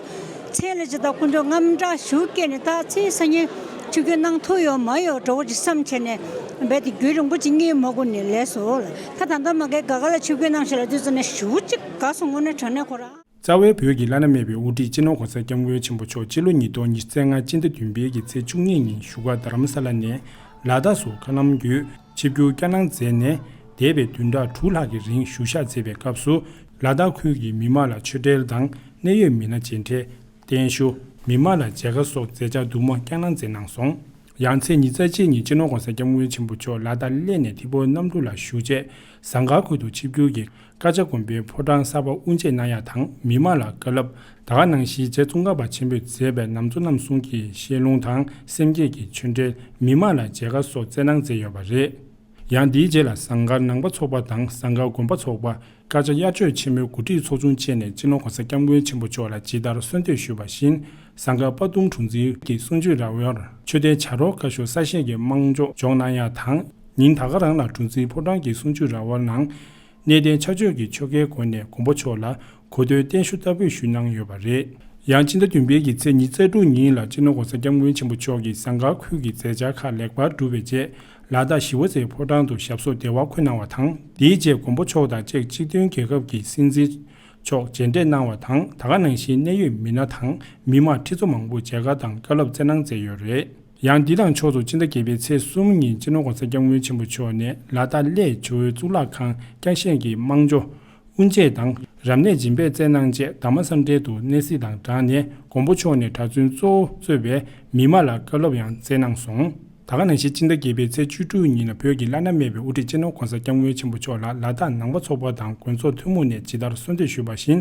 མཚན་ལ་ཅི་ད་དཀོན་མཆོག་དངངས་སྐྲག་ཞེ་པོ་སྐྱེས་ནས་ད་ཙི་སང་ཉིན་ཆིབས་བསྒྱུར་གནང་ཐུབ་ཡོད་མ་ཡོད་འདྲ་བོ་ཅིག་བསམ་བྱས་ནས་རྦད་དེ་རྒྱུན་རིང་པོ་ཅིག་གཉིད་མ་ཁུག་ནས་ལས་སོ་ལ། ད་ད་ལྟ་མ་གི་ག་ག་ལ་ཆིབས་བསྒྱུར་གནང་ཞེས་ལབ་དུས་ཙམ་ནས་ཞེ་པོ་ཅིག་དགའ་སོང་། དངོས་གནས་དྲང་གནས་ཁོ་ར། རྩ་བའི་བོད་ཀྱི་བླ་ན་མེད་པའི་དབུ་ཁྲིད་སྤྱི་ནོར་༸གོང་ས་༸སྐྱབས་མགོན་ཆེན་པོ་མཆོག་སྤྱི་ལོ་ཉིས་སྟོང་ཉི་ཤུ་རྩ་ལྔ་སྤྱི་ཟླ་བདུན་པའི་གི་ཚེས་བཅུ་གཉིས་ཉིན་བཞུགས་སྒར་རྡ་རམ་ས་ལ་ནས་ལ་དྭགས་སུ་མཁའ་ལམ་བརྒྱུད་ཆིབས་བསྒྱུར་བསྐྱངས་གནང་མཛད་ནས། འདས་པའི་བདུན་ཕྲག་དྲུག་ལྷག་གི་རིང་བཞུགས་ཞག་མཛད་པའི་སྐབས་སུ། ལ་དྭགས་ཁུལ་གྱི་མི་མང་ལ་ཆོས་འབྲེལ་དང་གནད་ཡོད་མི་སྣ་མཇལ་འཕྲད། བརྟན་བཞུགས། མི་མང་ལ་མཇལ་ཁ་སོགས་མཛད་འཆར་དུ་མ་བསྐྱངས་གནང་མཛད་གནང་སོང་། ཡང་ཚེས་ཉི་ཤུ་རྩ་གཅིག་ཉིན་སྤྱི་ནོར་༸གོང་ས་༸སྐྱབས་མགོན་ཆེན་པོ་མཆོག་ལ་དྭགས་གླེ་ནས་ཐི་བོ་གནམ་གྲུ་ལ་བཞུགས་རྗེས། ཟངས་དཀར་ཁུལ་དུ་ཆིབས་བསྒྱུར་གྱིས་ཀ་ཅ་དགོན་པའི་ཕོ་བྲང་གསར་པ་དབུ་འབྱེད་གནང་ཡག་དང་། མི་མང་ལ་བཀའ་སློབ། ད་ག་ནང་བཞིན་རྗེ་ཙོང་ཁ་པ་ཆེན་པོས་མཛད་པའི་ནམ་མཚོ་རྣམ་གསུམ་གྱི་བཤད་ལུང་དང་། སེམས་བསྐྱེད་ཀྱི་ཆོས་འབྲེལ། མི་མང་ལ་མཇལ་ཁ་སོགས་སྩལ་གནང་མཛད་ཡོད་པ་རེད། ཡང་དེའི་རྗེས་ལ་ཟངས་དཀར་ནང་པ་ཚོགས་པ་དང་ཟངས་དཀར་དགོན་པ་ཚོགས་པ། བཀའ་བཅག་དབྱར་ཆོས་ཆེན་མོའི་གོ་སྒྲིག་ཚོགས་ཆུང་བཅས་ནས་སྤྱི་ནོར་༸གོང་ས་༸སྐྱབས་མགོན་ཆེན་པོ་མཆོག་ལ་ཇི་ལྟར་གསོལ་འདེབས་ཞུས་པ་བཞིན། ཟངས་དཀར་དཔའ་གདུང་གྲུ་འཛིན་གྱི་གསུང་ཆོས་ར་བར་མཆོད་རྟེན་བྱ་རོག་བཀའ་ཤོག་གསར་བཞེངས་ཀྱི་དམངས་ཆོག་འཇོག་གནང་ཡག་དང་། ཉིན་ད་ག་རང་ལ་གྲུ་འཛིན་ཕོ་བྲང་གི་གསུང་ཆོས་ར་བར་ནང་། གནས་བརྟན་ཕྱག་མཆོད་ཀྱི་ཆོ་གའི་སྒོ་ནས་མགོན་པོ་མཆོག་ལ་གོ་སྟོན་བརྟན་བཞུགས་བསྟར་འབུལ་ཞུས་གནང་ཡོད་པ་རེད། ཡང་སྤྱི་ཟླ་བདུན་པའི་གི་ཚེས་ཉི་ཤུ་རྩ་དྲུག་ཉིན་ལ་སྤྱི་ནོར་༸གོང་ས་༸སྐྱབས་མགོན་ཆེན་པོ་མཆོག་གིས་ཟངས་དཀར་ཁུལ་གྱི་མཛད་འཆར་ཁག་ལེགས་པར་གྲུབ་པའི་རྗེས། ལ་དྭགས་ཞི་བ་འཚོའི་ཕོ་བྲང་དུ་ཞབས་སོར་བདེ་བར་འཁོད་གནང་བ་དང་། དེའི་རྗེས་མགོན་པོ་མཆོག་དང་བཅས་སྤྱི་མཐུན་རྒྱལ་ཁབ་ཀྱི་སྲིད་འཛིན་མཆོག་མཇལ་འཕྲད་གནང་བ་དང་། ད་ག་ནང་བཞིན་གནད་ཡོད་མི་སྣ་དང་མི་མང་ཁྲི་ཚོ་མང་པོ་མཇལ་ཁ་དང་བཀའ་སློབ་སྩལ་གནང་མཛད་ཡོད་རེད། ཡང་འདི་དང་ཕྱོགས་སུ་སྤྱི་ཟླ་བརྒྱད་པའི་ཚེས་གསུམ་ཉིན་སྤྱི་ནོར་༸གོང་ས་༸སྐྱབས་མགོན་ཆེན་པོ་མཆོག་ནས་ལ་དྭགས་གླེ་ཇོ་བོའི་གཙུག་ལག་ཁང་བསྐྱར་བཞེངས་ཀྱི་དམངས་ཆོག་དབུ་འབྱེད་དང་རབ་གནས་སྦྱིན་པ་སྩལ་གནང་རྗེས། དྷརྨ་སཾ་སྟྲེ་དུ་གནས་གཟིགས་དང་སྦྲགས་ནས་མགོན་པོ་མཆོག་ནས་གྲྭ་བཙུན་གཙོ་བོ་གཙོས་པའི་མི་མང་ལ་བཀའ་སློབ་ཡང་སྩལ་གནང་སོང་། ད་ག་ནང་བཞིན་སྤྱི་ཟླ་བརྒྱད་པའི་ཚེས་བཅུ་དྲུག་ཉིན་ལ་བོད་ཀྱི་བླ་ན་མེད་པའི་དབུ་ཁྲིད་སྤྱི་ནོར་༸གོང་ས་༸སྐྱབས་མགོན་ཆེན་པོ་མཆོག་ལ་ལ་དྭགས་ནང་པ་ཚོགས་པ་དང་མགོན་ཚོགས་ཐུན་མོང་ནས་ཇི་ལྟར་གསོལ་འདེབས་ཞུས་པ་བཞིན།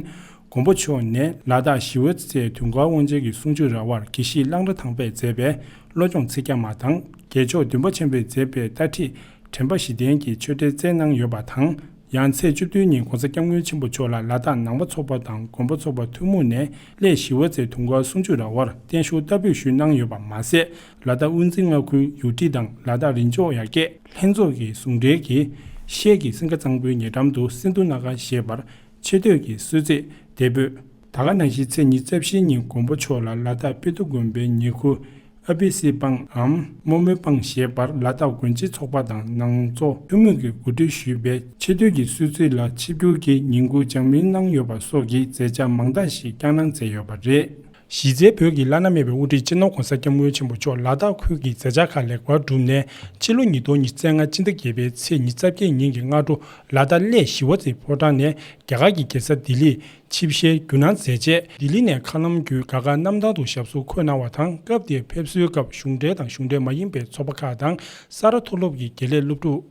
མགོན་པོ་མཆོག་ནས་ལ་དྭགས་ཞི་བ་འཚོའི་དུང་དཀར་དབང་ཆེན་གྱི་གསུང་ཆོས་ར་བར་དགེ་བཤེས་གླང་རི་ཐང་པས་མཛད་པའི་བློ་སྦྱོང་ཚིག་བརྒྱ་མ་དང་། རྒྱལ་མཆོག་བདུན་པ་ཆེན་པོས་མཛད་པའི་ལྟ་ཁྲིད་དྲན་པ་བཞི་ལྡན་གྱི་ཆོས་འབྲེལ་སྩལ་གནང་ཡོད་པ་དང་། ཡང་ཚེས་བཅུ་བདུན་ཉིན་༸གོང་ས་༸སྐྱབས་མགོན་ཆེན་པོ་མཆོག་ལ་ལ་དྭགས་ནང་པ་ཚོགས་པ་དང་མགོན་པོ་ཚོགས་པ་ཐུན་མོང་ནས་གླེ་ཞི་བ་འཚོའི་དུང་དཀར་གསུང་ཆོས་ར་བར་བརྟན་བཞུགས་བསྟར་འབུལ་ཞུས་གནང་ཡོད་པ་མ་ཟད། ལ་དྭགས་དབུ་འཛིན་མངའ་ཁུལ་ཡུ་ཊི་དང་ལ་དྭགས་རིགས་མཆོག་ཡར་རྒྱས་ལྷན་ཚོགས་ཀྱི་ཟུང་འབྲེལ་གྱིས་ཤེལ་གྱི་སིང་ག་གཙང་པོའི་ཉེ་འགྲམ་དུ་སིན་དྷུ་ན་ག་ཞེས་པར་ཆེ་བསྟོད་ཀྱི་གསོལ་ཚིགས་འདེགས་འབོད། ད་ག་ནང་བཞིན་ཚེས་ཉི་ཤུ་རྩ་བཞི་ཉིན་མགོན་པོ་མཆོག་ལ་ལ་དྭགས་དཔལ་རྡོ་དགོན་པའི་ཉེ་ཁུལ་ཨ་བི་སི་སྤང་འམ་རྨོ་མོའི་སྤང་ཞེས་པར་ལ་དྭགས་དགོན་སྤྱི་ཚོགས་པ་དང་ནང་ཚོགས་ཐུན་མོང་གིས་གོ་སྒྲིག་ཞུས་པའི་ཆེ་བསྟོད་ཀྱི་གསོལ་ཚིགས་ལ་ཆིབས་བསྒྱུར་གྱིས་ཉིན་གུང་ལྗགས་མིན་གནང་ཡོད་པ་སོགས་ཀྱི་མཛད་འཆར་མང་དག་ཞིག་བསྐྱངས་གནང་མཛད་ཡོད་པ་རེད། གཞི་རྩའི་བོད་ཀྱི་བླ་ན་མེད་པའི་དབུ་ཁྲིད་སྤྱི་ནོར་༸གོང་ས་༸སྐྱབས་མགོན་ཆེན་པོ་མཆོག་ལ་དྭགས་ཁུལ་གྱི་མཛད་འཆར་ཁག་ལེགས་པར་གྲུབ་ནས། ཕྱི་ལོ་ཉིས་སྟོང་ཉི་ཤུ་རྩ་ལྔ་སྤྱི་ཟླ་བརྒྱད་པའི་ཚེས་ཉི་ཤུ་རྩ་བརྒྱད་ཉིན་གྱི་སྔ་དྲོ་ལ་དྭགས་གླེ་ཞི་བ་འཚོའི་ཕོ་བྲང་ནས་རྒྱ་གར་གྱི་རྒྱལ་ས་ལྡི་ལིར་ཆིབས་ཞལ་བསྒྱུར་གནང་མཛད་རྗེས། ལྡི་ལི་ནས་མཁའ་ལམ་བརྒྱུད་ག་ག་གནམ་ཐང་དུ་ཞབས་སོར་འཁོད་གནང་བ་དང་། སྐབས་དེར་ཕེབས་བསུའི་སྐབས་གཞུང་འབྲེལ་དང་གཞུང་འབྲེལ་མ་ཡིན་པའི་ཚོགས་པ་ཁག་དང་ས་རཱ་མཐོ་སློབ་ཀྱི་དགེ་ལས་སློབ་ཕྲུག་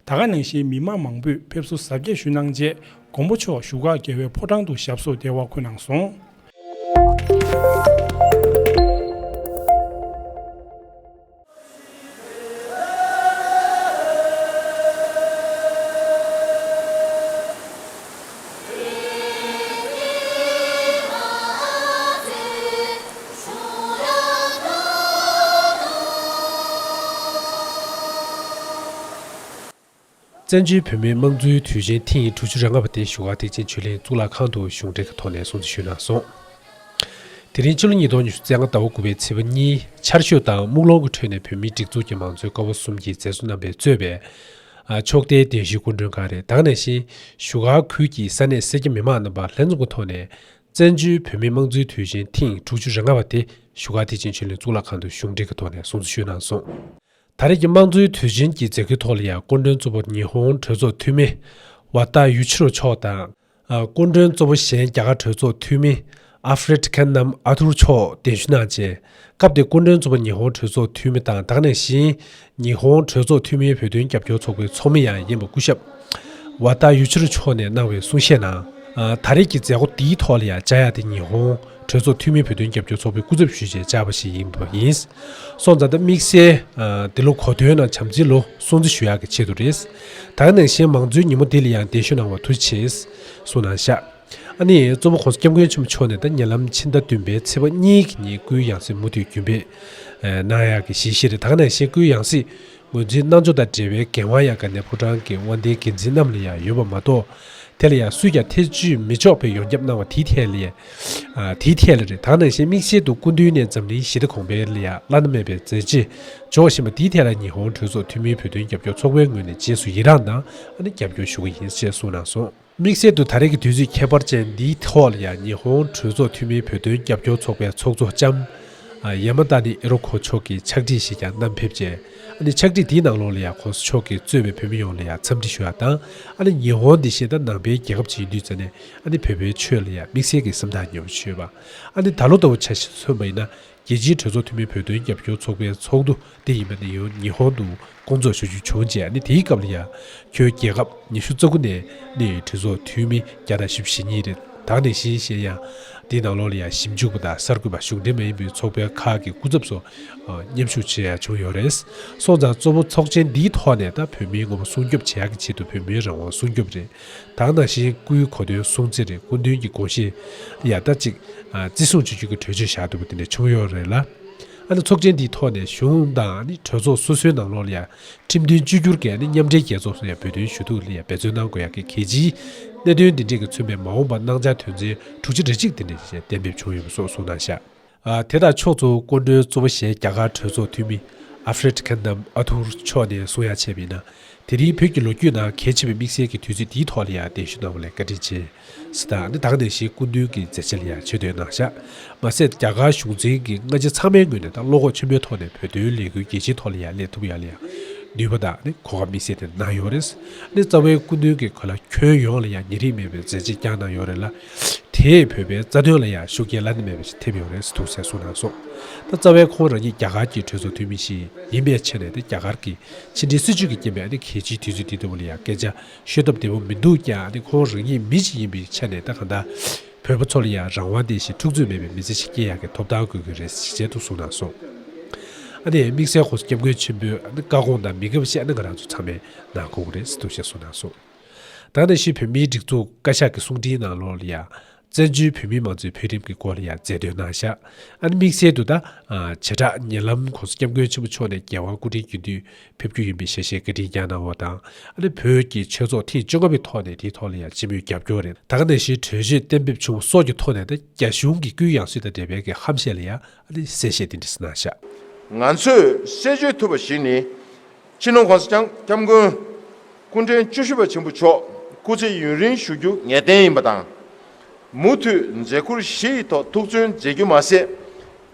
ད་ག་ནང་བཞིན་མི་མང་མང་པོས་ཕེབས་བསུ་གཟབ་རྒྱས་ཞུས་གནང་རྗེས། མགོན་པོ་མཆོག་བཞུགས་སྒར་རྒྱལ་བའི་ཕོ་བྲང་དུ་ཞབས་སོར་བདེ་བར་འཁོད་གནང་སོང་། བཙན་བྱོལ་བོད་མིའི་དམངས་གཙོའི་དུས་ཆེན་ཐེངས་དྲུག་ཅུ་རེ་ལྔ་པ་དེ་བཞུགས་སྒར་ཐེག་ཆེན་ཆོས་གླིང་གཙུག་ལག་ཁང་དུ་གཞུང་འབྲེལ་གྱི་ཐོག་ནས་སྲུང་བརྩི་ཞུས་གནང་སོང་། དེ་རིང་ཕྱི་ལོ་ཉིས་སྟོང་ཉི་ཤུ་རྩ་ལྔ་ཟླ་བ་དགུ་པའི་ཚེས་པ་གཉིས་ཆར་ཞོད་དང་སྨུག་ལོང་གི་ཁྲོད་ནས་བོད་མིའི་སྒྲིག་འཛུགས་ཀྱི་མང་གཙོའི་ཀ་བ་གསུམ་གྱི་མཛད་གཙོ་རྣམ་པས་གཙོས་པའི་ཨ་ཕྱོགས་མཐའི་གདན་ཞུའི་སྐུ་མགྲོན་ཁག་རེད། ད་ག་ནང་བཞིན་བཞུགས་སྒར་ཁུལ་གྱི་ས་གནས་སེར་སྐྱ་མི་མང་རྣམ་པ་ལྷན་འཛོམས་ཀྱི་ཐོག་ནས་བཙན་བྱོལ་བོད་མིའི་དམངས་གཙོའི་དུས་ཆེན་ཐེངས་དྲུག་ཅུ་རེ་ལྔ་པ་དེ་བཞུགས་སྒར་ཐེག་ཆེན་ཆོས་གླིང་གཙུག་ལག་ཁང་དུ་གཞུང་འབྲེལ་གྱི་ཐོག་ནས་སྲུང་བརྩི་ཞུས་གནང་སོང་། ད་རེས་ཀྱི་དམངས་གཙོའི་དུས་ཆེན་གྱི་མཛད་སྒོའི་ཐོག་ལ་ཡང་སྐུ་མགྲོན་གཙོ་བོར་ཉི་ཧོང་གྲོས་ཚོགས་འཐུས་མི་ཝ་ཏཱ་ཡུ་ཆི་རོ་མཆོག་དང་། ཨ་སྐུ་མགྲོན་གཙོ་བོ་གཞན་རྒྱ་གར་གྲོས་ཚོགས་འཐུས་མི་ཨ་ཧྥི་རེད་ཁན་ནམ་ཨ་ཐུར་མཆོག་གདན་ཞུ་གནང་རྗེས། སྐབས་དེར་སྐུ་མགྲོན་གཙོ་བོ་ཉི་ཧོང་གྲོས་ཚོགས་འཐུས་མི་དང་། ད་ག་ནང་བཞིན་ཉི་ཧོང་གྲོས་ཚོགས་འཐུས་མིའི་བོད་དོན་རྒྱབ་སྐྱོར་ཚོགས་པའི་ཚོགས་མི་ཡང་ཡིན་པ་སྐུ་ཞབས་ཝ་ཏཱ་ཡུ་ཆི་རོ་མཆོག་ནས་གནང་བའི་གསུང་བཤད་ནང་། ཨ་ད་རེས་ཀྱི་མཛད་སྒོ་འདིའི་ཐོག་ལ་ཡང་བཅར་ཡག་དེ་ཉི་ཧོང་གྲོས་ཚོགས་འཐུས་མིའི་བོད་དོན་རྒྱབ་སྐྱོར་ཚོགས་པས་སྐུ་ཚབ་ཞུས་རྗེས་བཅར་བ་ཞིག་ཡིན་པ་ཡིན། སོང་ཙང་ད་དམིགས་བསལ་ཨ་འདི་ལོ་གོ་སྟོན་ནང་བྱམས་བརྩེའི་ལོ་སྲུང་བརྩི་ཞུ་ཡག་གི་ཆེད་དུ་རེད། ད་ག་ནང་བཞིན་མང་གཙོའི་ཉིན་མོ་འདི་ལ་ཡང་གདན་ཞུ་གནང་བར་ཐུགས་རྗེ་ཆེ་གསུངས་གནང་ཤག་ཨ་ནི་གཙོ་བོ་༸གོང་ས་༸སྐྱབས་མགོན་ཆེན་པོ་མཆོག་ནས་ད་ཉེ་ལམ་ཕྱི་ཟླ་བདུན་པའི་ཚེས་པ་གཉིས་ཀྱི་ཉིན་སྐུའི་ཡང་སྲིད་མུ་མཐུད་རྒྱུན་སྤེལ་གནང་ཡག་གི་གཞི་བཞག་རེད། ད་ག་ནང་བཞིན་སྐུའི་ཡང་སྲིད་ངོས་འཛིན་གནང་ཕྱོགས་དང་འབྲེལ་བའི་འགན་དབང་ཡང་དགའ་ལྡན་ཕོ་བྲང་གི་དབང་ལྡན་འགན་འཛིན་རྣམས་ལ་ཡང་ཡོད་པ་མ་གཏོགས། དེ་ལ་ཡང་སུས་ཀྱང་ཐེ་བྱུས་མི་ཆོག་པའི་ཡོངས་ཁྱབ་གནང་བ་དེའི་ཐད་ལ་ཡང་། ཨ་དེའི་ཐད་ལ་རེད། ད་ག་ནང་བཞིན་དམིགས་བསལ་དུ་སྐུ་མདུན་ནས་འཛམ་གླིང་ཞི་བདེ་གོང་འཕེལ་ལ་ཡང་བླ་ན་མེད་པའི་མཛད་རྗེས་འཇོག་བཞིན་པ་དེའི་ཐད་ལ་ཉི་ཧོང་གྲོས་ཚོགས་འཐུས་མིའི་བོད་དོན་རྒྱབ་སྐྱོར་ཚོགས་པའི་ངོས་ནས་རྗེས་སུ་ཡི་རངས་དང་ཨ་ནི་རྒྱབ་སྐྱོར་ཞུ་གི་ཡིན་ཞེས་གསུངས་གནང་སོང་། དམིགས་བསལ་དུ་ད་རེས་ཀྱི་དུས་ཚོད་ཁྱད་པར་ཅན་འདིའི་ཐོག་ལ་ཡང་ཉི་ཧོང་གྲོས་ཚོགས་འཐུས་མིའི་བོད་དོན་རྒྱབ་སྐྱོར་ཚོགས་པའི་ཚོགས་གཙོ་ལྕམ་ཡ་མ་ཏ་ནི་ཨེ་རོ་ཁོ་མཆོག་གིས་ཕྱག་བྲིས་ཤིག་ཀྱང་བསྣམས་ཕེབས་རྗེས། ཨ་ནི་ཕྱག་བྲིས་འདིའི་ནང་ལོགས་ལ་ཡང་༸གོང་ས་མཆོག་གིས་གཙོས་པའི་བོད་མི་ཡོངས་ལ་ཡང་འཚམས་འདྲི་ཞུ་ཡག་དང་། ཨ་ནི་ཉི་ཧོང་འདི་བཞིན་ད་ནང་པའི་རྒྱལ་ཁབ་ཅིག་ཡིན་དུས་ཙང་ནས་ཨ་ནི་བོད་པའི་ཆོས་ལ་ཡང་དམིགས་བསལ་གྱི་སེམས་ཐག་ཉེ་པོ་ཞུས་པ། ཨ་ནི་ད་ལོ་ལྟ་བུ་ཆ་ཞིག་མཚོན་པ་ཡིན་ན། རྒྱལ་སྤྱིའི་གྲོས་ཚོགས་འཐུས་མིའི་བོད་དོན་རྒྱབ་སྐྱོར་ཚོགས་པའི་ཚོགས་འདུ་དེ་ཡིན་པ་ནི་ཡང་ཉི་ཧོང་དུ་བསྐོང་ཚོགས་ཞུ་རྒྱུ་བྱུང་རྗེས། ཨ་ནི་དེའི་སྐབས་ལ་ཡང་ཁྱོན་རྒྱལ་ཁབ་ཉི་ཤུ་རྩ་དགུ་ནས་ནི་གྲོས་ཚོགས་འཐུས་མི་བརྒྱ་དང་བཞི་བཅུ་ཞེ་གཉིས་རེད། ད་ག་ནང་བཞིན་གཞན་ཡང་དེའི་ནང་ལོགས་ལ་ཡང་ཞིབ་འཇུག་པ་དང་གསར་འགོད་པ་གཞུང་འབྲེལ་མ་ཡིན་པའི་ཚོགས་པའི་ཁག་གི་སྐུ་ཚབ་སོགས་མཉམ་ཞུགས་བྱེད་ཡག་བྱུང་ཡོད་རེད། སོང་ཙང་གཙོ་བོ་ཚོགས་ཆེན་འདིའི་ཐོག་ནས་ད་བོད་མིའི་ངོ་བོ་སྲུང་སྐྱོབ་བྱེད་ཡག་གི་ཆེད་དུ་བོད་མིའི་རང་དབང་སྲུང་སྐྱོབ་རེད། ད་ག་ནང་བཞིན་སྐུའི་གོ་སྟོན་སྲུང་བརྩི་རེད། སྐུ་མདུན་གྱི་དགོངས་བཞེད་ཡ་ད་ཅིག་ཨ་བརྩི་སྲུང་བྱེད་རྒྱུ་གི་གྲོས་ཆོད་བཞག་འདུག་པ་དེ་འདྲ་བྱུང་ཡོད་རེད་ལ། ཨ་ནི་ཚོགས་ཆེན་འདིའི་ཐོག་ནས་གཞུང་དང་ཨ་ནི་གྲོས་ཚོགས་སོ་སོའི་ནང་ལོགས་ལ་ཡང་ཁྲིམས་མཐུན་བཅོས་བསྒྱུར་གྱི་ཨ་ནི་མཉམ་འབྲེལ་རྒྱལ་ཚོགས་སུ་ཡང་བོད་དོན་ཞུ་གཏུག་ལ་ཡང་འབད་བརྩོན་གནང་དགོས་ཡག་གི་གལ་ཆེའི་གནད་དོན་འདི་འདྲས་ཀྱིས་མཚོན་པའི་མ་འོངས་པ་གནང་འཆར་དོན་ཚན་དྲུག་ཅུ་རེ་གཅིག་དེ་འདྲས་གཏན་འབེབས་བྱུང་ཡོད་པ་སོགས་གསུངས་གནང་ཤག་ཨ་དེ་དང་ཕྱོགས་མཚུངས་སྐུ་མགྲོན་གཙོ་བོ་གཞན་རྒྱ་གར་གྲོས་ཚོགས་འཐུས་མི་ཨ་ཧྥི་རེད་ཁན་ནམ་ཨ་ཐུར་མཆོག་ནས་གསུང་ཡ་བྱས་པ་ཡིན་ན། དེ་རིང་བོད་ཀྱི་ལོ་རྒྱུས་ནང་གལ་ཆེ་བའི་དམིགས་བསལ་གྱི་དུས་ཚོད་འདིའི་ཐོག་ལ་ཡང་གདན་ཞུ་གནང་བ་ལ་བཀའ་དྲིན་ཆེ་ཟེར་དང་། ཨ་ནི་ད་ག་ནང་བཞིན་སྐུ་མདུན་གྱི་མཛད་རྗེས་ལ་ཡང་ཆེ་བསྟོད་གནང་ཤག་མ་ཟད་རྒྱ་གར་གཞུང་འཛིན་གྱི་སྔ་ཕྱི་ཚང་མའི་ངོས་ནས་ད་བློ་ཁོག་ཆེན་པོའི་ཐོག་ནས་བོད་དོན་ལས་འགུལ་རྒྱལ་སྤྱིའི་ཐོག་ལ་ཡང་སླེབས་ཐུབ་ཡ་ལ་ཡང་ནུས་པ་དང་ཨ་ནི་གོ་སྐབས་དམིགས་བསལ་དེ་གནང་ཡོད་རེད། ཨ་ནི་རྩ་བའི་སྐུ་མདུན་གྱིས་གོ་ལ་ཁྱོན་ཡོངས་ལ་ཡང་ཉེ་རིང་མེད་པའི་མཛད་རྗེས་བསྐྱངས་གནང་ཡོད་རེད་ལ། དེས་བོད་པའི་རྩ་དོན་ལ་ཡང་ཤུགས་རྐྱེན་བླ་ན་མེད་པ་ཞིག་ཐེབས་ཡོད་རེད་ཟེར་ཐུགས་གསལ་གསུངས་གནང་སོང་། ད་རྩ་བའི་ཁོང་རང་ཉིད་རྒྱ་གར་གྱི་གྲོས་ཚོགས་འཐུས་མི་ཞིག་ཡིན་པའི་ཆ་ནས་ད་རྒྱ་གར་གྱི་ཕྱི་འབྲེལ་སྲིད་ཇུས་ཀྱི་རྐྱེན་པས་ཨ་ནི་གལ་ཆེའི་དུས་ཚོད་འདི་ལྟ་བུ་ལ་ཡང་སྐད་ཆ་ཤོད་སྟབས་བདེ་པོ་མི་འདུག་ཀྱང་། ཨ་ནི་ཁོང་རང་ཉིད་མི་གཅིག་ཡིན་པའི་ཆ་ནས་ད་གང་ལྟར་བོད་པ་ཚོ་ལ་ཡང་རང་དབང་ལྡན་ཞིང་འཁྲུག་རྩོད་མེད་པའི་མི་ཚེ་ཞིག་སྐྱེལ་ཡག་གི་ཐོབ་ཐང་དགོས་ཀྱི་རེད་ཞེས་ཐུགས་གསུངས་གནང་སོང་། ཨ་ནི་དམིགས་བསལ་༸གོང་ས་༸སྐྱབས་མགོན་ཆེན་པོའི་ཨ་ནི་བཀའ་དགོངས་དང་མི་དགའ་བ་ཞིག་ཨ་ནི་ང་རང་ཚོ་ཚང་མས་གནང་དགོས་ཀྱི་རེད་ཟེར་ཐུགས་བཞེད་གསུངས་གནང་སོང་། ད་ག་ནང་བཞིན་བོད་མིའི་སྒྲིག་འཛུགས་བཀའ་ཤག་གི་གསུང་འཕྲིན་ནང་ལོགས་ལ་ཡང་། བཙན་བྱོལ་བོད་མིའི་དམངས་གཙོའི་འཕེལ་རིམ་གྱི་སྐོར་ལ་ཡང་རྩལ་འདོན་གནང་བཞག་ཨ་ནི་དམིགས་བསལ་དུ་ད། བྱེ་བྲག་ཉེ་ལམ་༸གོང་ས་༸སྐྱབས་མགོན་ཆེན་པོ་མཆོག་ནས་རྒྱལ་དབང་སྐུ་ཕྲེང་བཅུ་བདུན་ཕེབས་རྒྱུ་ཡིན་པའི་ཞལ་བཞེས་བཀའ་དྲིན་བསྐྱངས་གནང་བ་དང་། ཨ་ནི་བོད་ཀྱི་ཆོས་ཚོགས་ཐེངས་བཅོ་ལྔ་པའི་ཐོག་ནས་དེའི་ཐོག་ལ་ཡང་སྤྱི་མོས་རྒྱབ་སྐྱོར་རེད། ད་ག་ནང་བཞིན་གྲོས་ཆོད་གཏན་འབེབས་བྱུང་བ་སོགས་ཀྱི་ཐོག་ནས་ད་རྒྱ་གཞུང་གི་སྐུའི་ཡང་སྲིད་དང་འབྲེལ་བའི་གི་ཧམ་བཤད་ལ་ཡང་ཨ་ནི་གསལ་བཤད་དེ་འདྲ་གནང་བཞག་ང་ཚོས་གསལ་བརྗོད་ཐུབ་པ་ཞིག་ནི། སྤྱི་ནོར་༸གོང་ས་༸སྐྱབས་སྐྱབས་མགོན་སྐུ་ཕྲེང་བཅུ་བཞི་པ་ཆེན་པོ་མཆོག་སྐུ་ཚེ་ཡུན་རིང་བཞུགས་རྒྱུ་ངེས་གཏན་ཡིན་པ་དང་། མུ་མཐུད་མཛད་ཁུར་བཞི་ཡི་ཐོག་ཐུགས་བརྩོན་མཛད་རྒྱུ་མ་ཟད།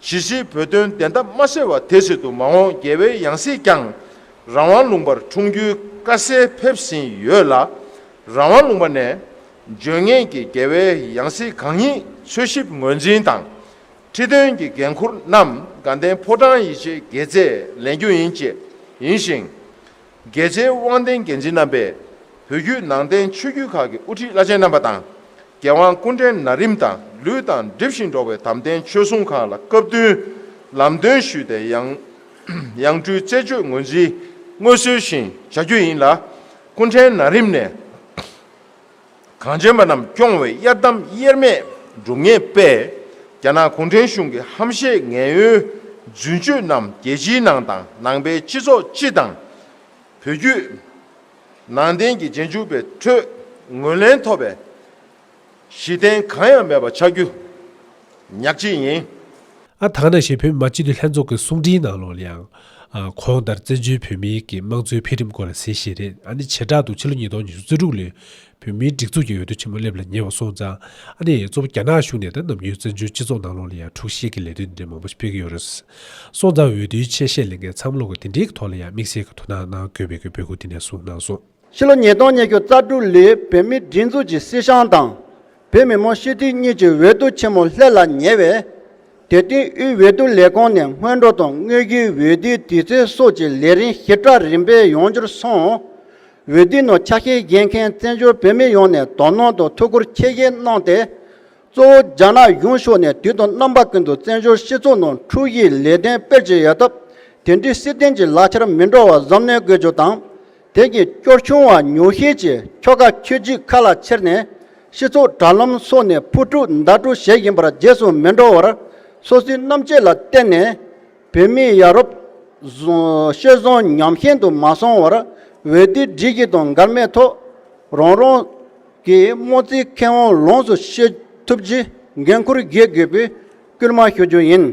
ཇི་སྲིད་བོད་དོན་བདེན་མཐའ་མ་གསལ་བ་དེ་སྲིད་དུ་མ་འོངས་རྒྱལ་བའི་ཡང་སྲིད་ཀྱང་རང་དབང་ལུང་པར་འཁྲུངས་རྒྱུའི་དཀའ་སེལ་ཕེབས་ཟིན་ཡོད་ལ། རང་དབང་ལུང་པ་ནས་འབྱོན་མཁན་གྱི་རྒྱལ་བའི་ཡང་སྲིད་གང་ཉིད་འཚོལ་ཞིབ་ངོས་འཛིན་དང་། ཁྲི་འདོན་གྱི་འགན་འཁུར་རྣམས་དགའ་ལྡན་ཕོ་བྲང་ཡིད་ཆེས་དགྱེས་ཚལ་ལེན་རྒྱུ་ཡིན་ཅེས་ཡིན་ཞིང་། དགྱེས་ཚལ་དབང་ལྡན་འགན་འཛིན་རྣམ་པས་བོད་བརྒྱུད་ནང་བསྟན་ཆོས་བརྒྱུད་ཁག་གི་དབུ་ཁྲིད་བླ་ཆེན་རྣམ་པ་དང་། རྒྱལ་དབང་སྐུ་ཕྲེང་ན་རིམ་དང་ལུས་དང་འགྲིབ་བཞིན་འགྲོ་བའི་དམ་ལྡན་ཆོས་སྲུང་ཁག་ལ་སྐབས་བསྟུན་ལམ་སྟོན་ཞུས་ཏེ། ཡང་ཡང་སྤྲུལ་རྩད་གཅོད་ངོས་འཛིན་སྔོན་སྲོལ་བཞིན་བྱ་རྒྱུ་ཡིན་ལ། སྐུ་ཕྲེང་ན་རིམ་ནས། གངས་ཅན་པ་རྣམས་སྐྱོང་བའི་གཡར་དམ་དབྱེར་མེད་སྒྲུབ་མཁས་པས། རྒྱ་ནག་གུང་ཁྲན་གཞུང་གི་ཧམ་བཤད་ངན་གཡོའི་རྫུན་བརྗོད་རྣམས་རྒྱལ་སྤྱིའི་ནང་དང་ནང་པའི་སྤྱི་ཚོགས་སྤྱི་དང་། བོད་བརྒྱུད་ ནང་བསྟན་གྱི་རྗེས་འཇུག་པའི་ཁྲོད་ངོས་ལེན་ཐོབ་པའི་གཞི་རྟེན་གང་ཡང་མེད་པ་ཆགས་རྒྱུ་ཉག་གཅིག་ཡིན། ཨ། ད་ག་ནང་བཞིན་བོད་མི་མང་སྤྱི་འཐུས་ལྷན་ཚོགས་ཀྱི་གསུང་འཕྲིན་ནང་ལོགས་ལ་ཡང་། ཨ། གོང་ལྟར་བཙན་བྱོལ་བོད་མིའི་གི་དམངས་གཙོའི་འཕེལ་རིམ་སྐོར་ལ་གསལ་བཤད་རེད། ཨ་ནི་བྱེ་བྲག་ཏུ་ཕྱི་ལོ་ཉིས་སྟོང་ཉི་ཤུ་རྩ་དྲུག་ལོའི་བོད་མིའི་སྒྲིག་འཛུགས་ཀྱི་འོས་བསྡུ་ཆེན་མོ་སླེབས་ལ་ཉེ་བ་སོང་ཙང་། ཨ་ནི་གཙོ་བོ་རྒྱ་ནག་གཞུང་ནས་ད་ནམ་རྒྱུན་བཙན་བྱོལ་སྤྱི་ཚོགས་ནང་ལོགས་ལ་ཡང་འཁྲུག་གཞིས་ཀྱི་ལས་དོན་འདི་འདྲ་མང་པོ་ཞིག་སྤེལ་གྱི་ཡོད་རེད། སོང་ཙང་འོས་བསྡུའི་ཆེད་བཤད་ལས་འགན་ཚང་མ་ལོག་གི་དེ་འདྲའི་གི་དོ་སྣང་གནང་དགོས་པའི་གི་འབོད་སྐུལ་འདི་ནས་གསུངས་གནང་སོང་། ཕྱི་ལོ་ཉིས་སྟོང་ཉི་ཤུ་རྩ་དྲུག་ལོའི་བོད་མིའི་སྒྲིག་འཛུགས་ཀྱི་སྲིད་བྱང་དང་། བོད་མི་མང་སྤྱི་འཐུས་གཉིས་ཀྱི་འོས་བསྡུ་ཆེན་མོ་སླེབས་ལ་ཉེ་བས། དེར་བརྟེན་དབུས་འོས་བསྡུ་ལས་ཁུངས་ནས་སྔོན་འགྲོ་དང་དངོས་བརྒྱུད་འོས་བསྡུའི་དུས་ཚོད་སོགས་ཀྱི་ལས་རིམ་ཞིབ་ཕྲ་རིམ་པས་ཡོང་རྒྱུར་སོང་། འོས་བསྡུའི་ནང་ཆ་ཤས་བཞེས་མཁན་བཙན་བྱོལ་བོད་མི་ཡོངས་ནས་དོ་སྣང་དང་ཐུགས་ཁུར་ཆེ་བཞེས་གནང་སྟེ། གཙོ་བོ་རྒྱ་ནག་གཞུང་ཕྱོགས་ནས་དུས་དང་རྣམ་པ་ཀུན་ཏུ་བཙན་བྱོལ་སྤྱི་ཚོགས་ནང་འཁྲུག་གཞིས་ལས་དོན་སྤེལ་གྱི་ཡོད་སྟབས། དེ་འདྲའི་སྲིད་དོན་གྱི་ལག་ཆར་མི་འགྲོ་བར་གཟབ་ནན་དགོས་རྒྱུ་དང་། དེ་བཞིན་སྐྱོར་བྱུང་བ་ཉུང་ཤས་ཀྱིས་ཁྱོ་ག་ཁྱོ་གའི་ཁ་ལ་ཁྱེར་ནས། སྤྱི་ཚོགས་དྲ་ལམ་སོགས་ནས་ཕུ་དཀྲུག་མདའ་དཀྲུག་བྱེད་བཞིན་པར་རྗེས་སུ་མི་འགྲོ་བར། སོ་སོའི་རྣམ་དཔྱོད་ལ་བརྟེན་ནས། བོད་མིའི་ཡ་རབས་བཟང་། སྤྱོད་བཟང་ཉམས་ཞན་དུ་མ་སོང་བར། འོས་བསྡུའི་སྒྲིག་གཞི་དང་འགལ་མེད་ཐོག་རང་རང་གི་དམངས་གཙོའི་ཁེ་དབང་ལོངས་སུ་སྤྱོད་ཐུབ་རྒྱུའི་འགན་འཁུར་བཞེས་དགོས་པའི་སྐུལ་མ་ཞུ་རྒྱུ་ཡིན།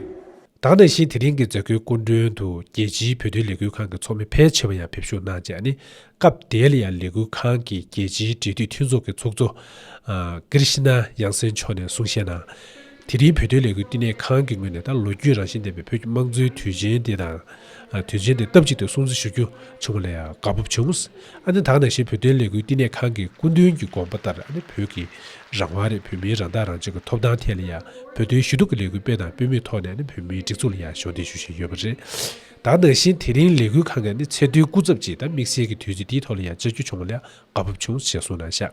ད་ག་ནང་བཞིན་དེ་རིང་གི་མཛད་སྒོའི་སྐུ་མགྲོན་དུ་རྒྱལ་སྤྱིའི་བོད་དོན་ལས་འགུལ་ཁང་གི་ཚོགས་མི་ཕལ་ཆེ་བ་ཡང་ཕེབས་ཞུགས་གནང་རྗེས། ཨ་ནི་སྐབས་དེ་ལ་ཡང་ལས་འགུལ་ཁང་གི་རྒྱལ་སྤྱིའི་འབྲེལ་མཐུད་མཐུན་ཚོགས་ཀྱི་ཚོགས་གཙོ། ཨ། ཀི་རི་ཤི་ན་ཡང་སེན་མཆོག་ནས་གསུང་བཤད་གནང་། དེ་རིང་བོད་དོན་ལས་འགུལ་བསྟི་གནས་ཁང་གི་ངོས་ནས་ད་ལོ་རྒྱུས་རང་བཞིན་ལྡན་པའི་བོད་ཀྱི་དམངས་གཙོའི་དུས་ཆེན་དེ་དང་། ཨ། དུས་ཆེན་དེ་སྟབས་གཅིག་ཏུ་སྲུང་བརྩི་ཞུ་རྒྱུ་བྱུང་བ་ལ་ཡང་དགའ་སྤོབས་བྱུང་། ཨ་ནི་ད་ག་ནང་བཞིན་བོད་དོན་ལས་འགུལ་བསྟི་གནས་ཁང་གི་སྐུ་མདུན་གྱི་དགོངས་པ་ལྟར། ཨ་ནི་བོད་ཀྱི་རང་དབང་རེད། བོད་མིའི་རང་ཐག་རང་གཅོད་ཀྱི་ཐོབ་ཐང་ཐད་ལ་ཡང་བོད་དོན་ཞུ་གཏུག་གི་ལས་འགུལ་སྤེལ་དང་སྤེལ་མུས་ཐོག་ནས། ཨ་ནི་བོད་མིའི་སྒྲིག་འཛུགས་ལ་ཡང་གཞོགས་འདེགས་ཞུ་བཞིན་ཡོད་པ་རེད། ད་ག་ནང་བཞིན་དེ་རིང་ལས་འགུལ་ཁང་གི་ཨ་ནི་ཚེས་དུས་སྐུ་ཚབ་ཅིག་ད་དམིགས་བསལ་གྱི་དུས་ཚོད་འདིའི་ཐོག་ལ་ཡང་བཅར་རྒྱུ་བྱུང་བ་ལ་ཡང་དགའ་སྤོབས་བྱུང་ཞེས་གསུངས་གནང་ཤག་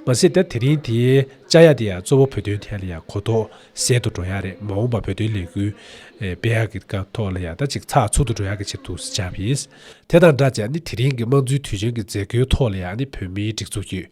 མ་ཟད་ད་དེ་རིང་དེའི་བཅར་ཡ་དེ་ཡང་གཙོ་བོ་བོད་དོན་ཐད་ལ་ཡང་གོ་རྟོགས་གསལ་དུ་འགྲོ་ཡ་རེད། མ་འོངས་པ་བོད་དོན་ལས་འགུལ་སྤེལ་ཡ་གི་སྐབས་ཐོག་ལ་ཡང་ད་ཅིག་ཚགས་ཚུད་དུ་འགྲོ་ཡ་གི་ཆེད་དུ་བཅར་བ་ཡིན། དེ་དང་སྦྲགས་བྱས་ནི་དེ་རིང་གི་དམངས་གཙོའི་དུས་ཆེན་གྱི་མཛད་སྒོའི་ཐོག་ལ་ཡང་ནི་བོད་མིའི་སྒྲིག་འཛུགས་ཀྱི་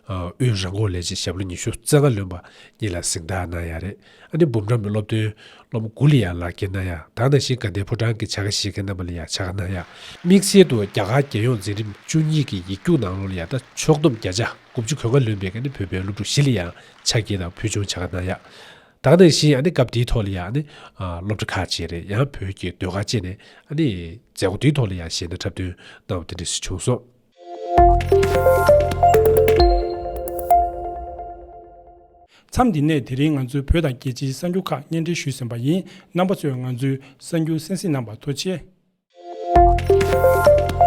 དབུས་རང་འགོ་ལས་བྱེད་ཞབས་ལོ་ཉི་ཤུ་རྩ་ལྔ་ལོན་པ་གཉིས་ལ་གཟེངས་རྟགས་གནང་ཡ་རེད། ཨ་ནི་འབུམ་རམས་སློབ་ཐོན་སློབ་མ་དགུ་ལ་ཡང་ལག་འཁྱེར་གནང་ཡ། ད་ག་ནང་བཞིན་དགའ་ལྡན་ཕོ་བྲང་གི་བྱ་དགའ་བཞེས་མཁན་རྣམ་པ་ལ་ཡང་བྱ་དགའ་གནང་ཡ། དམིགས་བསལ་དུ་རྒྱ་གར་རྒྱལ་ཡོངས་འཛིན་རིམ་བཅུ་གཉིས་ཀྱི་ཡིག་རྒྱུགས་ནང་ལོགས་ལ་ཡང་ད་ཕྱོགས་བསྡོམས་བརྒྱ་ཆ་དགུ་བཅུ་གོ་ལྔ་ལོན་པའི་ཨ་ནི་བོད་པའི་སློབ་ཕྲུག་བཞི་ལ་ཡང་ཕྱག་འཁྱེར་དང་ཕུལ་བྱུང་བྱ་དགའ་གནང་ཡ། ད་ག་ནང་བཞིན་ཨ་ནི་སྐབས་དེའི་ཐོག་ལ་ཡང་ཨ་ནི་སློབ་གྲྭ་ཁག་ཅིག་རེད། ཡང་བོད་ཀྱི་ཟློས་གར་བཅས་ནས་ཨ་ནི་མཛད་སྒོ་དེའི་ཐོག་ལ་ཡང་གཞས་སྣ་འཁྲབ་སྟོན་གནང་བ་དེ་འདྲ་ཞིག་བྱུང་སོང་། མཚམས་འདི་ནས་དེ་རིང་ང་ཚོའི་བོད་དང་རྒྱལ་སྤྱིའི་གསར་འགྱུར་ཁག་སྙན་སྒྲོན་ཞུས་ཟིན་པ་ཡིན། རྣམ་པ་ཚོས་ང་ཚོའི་གསར་འགྱུར་གསན་གཟིགས་གནང་བར་ཐུགས་རྗེ་ཆེ།